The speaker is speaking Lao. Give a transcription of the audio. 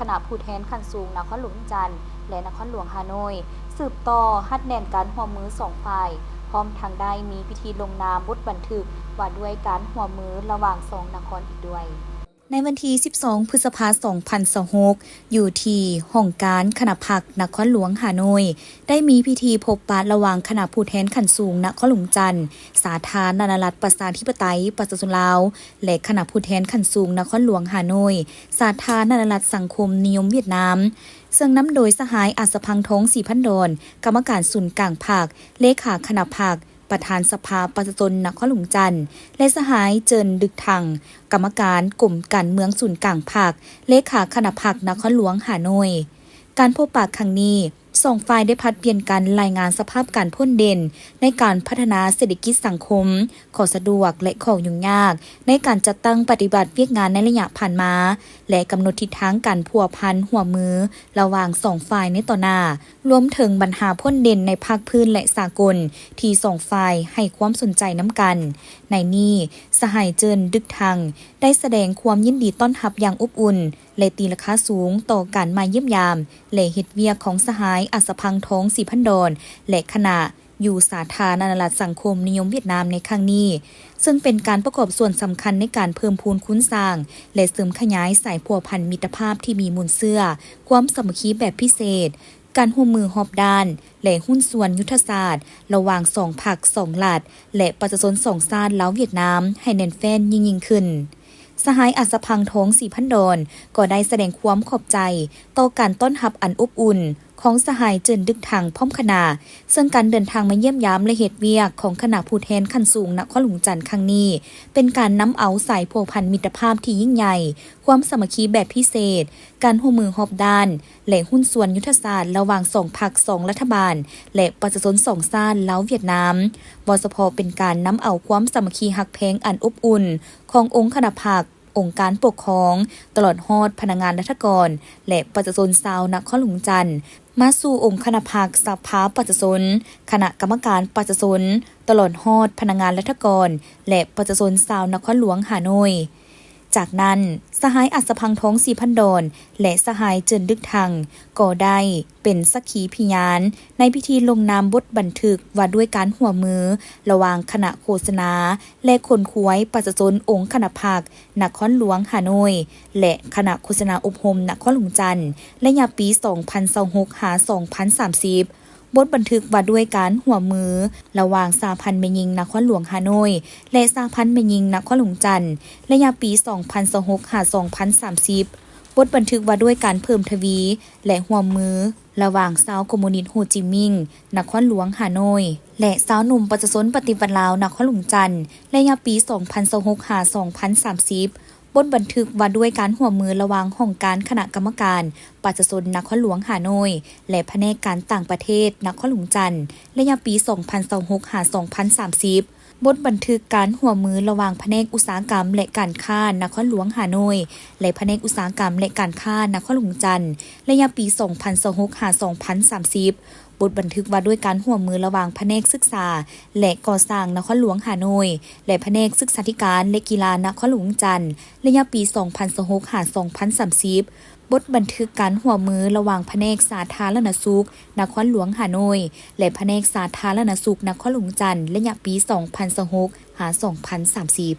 ຄະນະຜູ້ແທນຂັ້ນສູງນະຄອນຫຼວງວຽງຈັນ ແລະ ນະຄອນຫຼວງຮ່າໂນ້ຍ ສືບຕໍ່ຮັດແໜ້ນການຮ່ວມມືສອງຝ່າຍ, ພ້ອມທັງໄດ້ມີພິທີລົງນາມບົດບັນທຶກວ່າດ້ວຍການຮ່ວມມືລະຫວ່າງສອງນະຄອນອີກດ້ວຍ. ໃນວັນທີສິບສອງ ພຶດສະພາ ສອງພັນຊາວຫົກ ຢູ່ທີ່ຫ້ອງການຄະນະພັກນະຄອນຫຼວງຮ່າໂນ້ຍ ໄດ້ມີພິທີພົບປະລະຫວ່າງຄະນະຜູ້ແທນຂັ້ນສູງນະຄອນຫຼວງວຽງຈັນ ສາທາລະນະລັດປະຊາທິປະໄຕປະຊາຊົນລາວ ແລະ ຄະນະຜູ້ແທນຂັ້ນສູງນະຄອນຫຼວງຮ່າໂນ້ຍ ສາທາລະນະລັດສັງຄົມນິຍົມຫວຽດນາມ, ເຊິ່ງນຳໂດຍສະຫາຍ ອັດສະພັງ ທອງສີພັນດອນ ກຳມະການສູນກາງພັກ, ເລຂາຄະນະພັກ, ປະທານສະພາປະຊາຊົນນະຄອນຫຼວງວຽງຈັນ ແລະ ສະຫາຍ ເຈີນ ດຶກທັງ ກຳມະການກົມການເມືອງສູນກາງພັກ, ເລຂາຄະນະພັກນະຄອນຫຼວງຮ່າໂນ້ຍ. ການພົບປະຄັ້ງນີ້ ສອງຝ່າຍໄດ້ຜັດປ່ຽນກັນລາຍງານສະພາບການພົ້ນເດັ່ນໃນການພັດທະນາເສດຖະກິດສັງຄົມ, ຂໍ້ສະດວກ ແລະ ຂໍ້ຫຍຸ້ງຍາກໃນການຈັດຕັ້ງປະຕິບັດວຽກງານໃນໄລຍະຜ່ານມາ ແລະ ກຳນົດທິດທາງການພົວພັນຮ່ວມມືລະຫວ່າງສອງຝ່າຍໃນຕໍ່ໜ້າ, ລວມເຖິງບັນຫາພົ້ນເດັ່ນໃນພາກພື້ນ ແລະ ສາກົນ ທີ່ສອງຝ່າຍໃຫ້ຄວາມສົນໃຈນຳກັນ. ໃນນີ້ ສະຫາຍ ເຈີນ ດຶກທັງ ໄດ້ສະແດງຄວາມຍິນດີຕ້ອນຮັບຢ່າງອົບອຸ່ນ ແລະ ຕີລາຄາສູງຕໍ່ການມາຢ້ຽມຢາມ ແລະ ເຮັດວຽກຂອງສະຫາຍ ອັດສະພັງ ທອງສີພັນດອນ ແລະ ຄະນະ ຢູ່ສາທາລະນະລັດສັງຄົມນິຍົມຫວຽດນາມໃນຄັ້ງນີ້, ເຊິ່ງເປັນການປະກອບສ່ວນສຳຄັນໃນການເພີ່ມພູນຄູນສ້າງ ແລະ ເສີມຂະຫຍາຍສາຍພົວພັນມິດຕະພາບທີ່ມີມູນເຊື້ອຄວາມສາມັກຄີແບບພິເສດ, ການຮ່ວມມືຮອບດ້ານ ແລະ ຫຸ້ນສ່ວນຍຸດທະສາດລະຫວ່າງສອງພັກສອງລັດ ແລະ ປະຊາຊົນສອງຊາດລາວຫວຽດນາມໃຫ້ແໜ້ນແຟ້ນຍິ່ງໆຂຶ້ນ. ສະຫາຍ ອັດສະພັງ ທອງສີພັນດອນ ກໍໄດ້ສະແດງຄວາມຂອບໃຈຕໍ່ການຕ້ອນຮັບອັນອົບອຸ່ນຂອງສະຫາຍ ເຈີນ ດຶກທັງ ພ້ອມຄະນະ, ເຊິ່ງການເດີນທາງມາຢ້ຽມຢາມ ແລະ ເຮັດວຽກຂອງຄະນະຜູ້ແທນຂັ້ນສູງນະຄອນຫຼວງວຽງຈັນຄັ້ງນີ້ ເປັນການນຳເອົາສາຍພົວພັນມິດຕະພາບທີ່ຍິ່ງໃຫຍ່, ຄວາມສາມັກຄີແບບພິເສດ, ການຮ່ວມມືຮອບດ້ານ ແລະ ຫຸ້ນສ່ວນຍຸດທະສາດລະຫວ່າງສອງພັກສອງລັດຖະບານ ແລະ ປະຊາຊົນສອງຊາດລາວຫວຽດນາມ, ບໍ່ສະເພາະເປັນການນຳເອົາຄວາມສາມັກຄີຮັກແພງອັນອົບອຸ່ນຂອງອົງຄະນະພັກ, ອົງການປົກຄອງ, ຕະຫຼອດຮອດພະນັກງານລັດຖະກອນ ແລະ ປະຊາຊົນຊາວນະຄອນຫຼວງວຽງຈັນ ມາສູ່ອົງຄະນະພັກ, ສະພາປະຊາຊົນ, ຄະນະກຳມະການປະຊາຊົນ, ຕະຫຼອດຮອດພະນັກງານລັດຖະກອນ ແລະ ປະຊາຊົນຊາວນະຄອນຫຼວງຮ່າໂນ້ຍ. ຈາກນັ້ນ, ສະຫາຍ ອັດສະພັງ ທອງສີພັນດອນ ແລະ ສະຫາຍ ເຈີນ ດຶກທັງ ກໍໄດ້ເປັນສັກຂີພິຍານໃນພິທີລົງນາມບົດບັນທຶກວ່າດ້ວຍການຮ່ວມມືລະຫວ່າງຄະນະໂຄສະນາ ແລະ ຂົນຂວາຍປະຊາຊົນອົງຄະນະພັກນະຄອນຫຼວງຮ່າໂນ້ຍ ແລະ ຄະນະໂຄສະນາອົບຮົມນະຄອນຫຼວງວຽງຈັນ ໄລຍະປີສອງພັນຊາວຫົກຫາສອງພັນສາມສິບ, ບົດບັນທຶກວ່າດ້ວຍການຮ່ວມມືລະຫວ່າງສະຫະພັນແມ່ຍິງນະຄອນຫຼວງຮ່າໂນ້ຍ ແລະ ສະຫະພັນແມ່ຍິງນະຄອນຫຼວງວຽງຈັນ ໄລຍະປີສອງພັນຊາວຫົກຫາສອງພັນສາມສິບ, ບົດບັນທຶກວ່າດ້ວຍການເພີ່ມທະວີ ແລະ ຮ່ວມມືລະຫວ່າງຊາວຄອມມູນິດໂຮຈິມິງນະຄອນຫຼວງຮ່າໂນ້ຍ ແລະ ຊາວໜຸ່ມປະຊາຊົນປະຕິວັດລາວນະຄອນຫຼວງວຽງຈັນ ໄລຍະປີສອງພັນຊາວຫົກຫາສອງພັນສາມສິບ, ບົດບັນທຶກວ່າດ້ວຍການຮ່ວມມືລະຫວ່າງຫ້ອງການຄະນະກຳມະການປະຊາຊົນນະຄອນຫຼວງຮ່າໂນ້ຍ ແລະ ພະແນກການຕ່າງປະເທດນະຄອນຫຼວງວຽງຈັນ ໄລຍະປີສອງພັນຊາວຫົກຫາສອງພັນສາມສິບ, ບົດບັນທຶກການຮ່ວມມືລະຫວ່າງພະແນກອຸດສາຫະກຳ ແລະ ການຄ້ານະຄອນຫຼວງຮ່າໂນ້ຍ ແລະ ພະແນກອຸດສາຫະກຳ ແລະ ການຄ້ານະຄອນຫຼວງວຽງຈັນ ໄລຍະປີສອງພັນຊາວຫົກຫາສອງພັນສາມສິບ, ບົດບັນທຶກວ່າດ້ວຍການຮ່ວມມືລະຫວ່າງພະແນກສຶກສາ ແລະ ກໍ່ສ້າງນະຄອນຫຼວງຮ່າໂນ້ຍ ແລະ ພະແນກສຶກສາທິການ ແລະ ກິລານະຄອນຫຼວງວຽງຈັນ ໄລຍະປີສອງພັນຊາວຫົກຫາສອງພັນສາມສິບ, ບົດບັນທຶກການຮ່ວມມືລະຫວ່າງພະແນກສາທາລະນະສຸກນະຄອນຫຼວງຮ່າໂນ້ຍ ແລະ ພະແນກສາທາລະນະສຸກນະຄອນຫຼວງວຽງຈັນ ໄລຍະປີສອງພັນຊາວຫົກຫາສອງພັນສາມສິບ.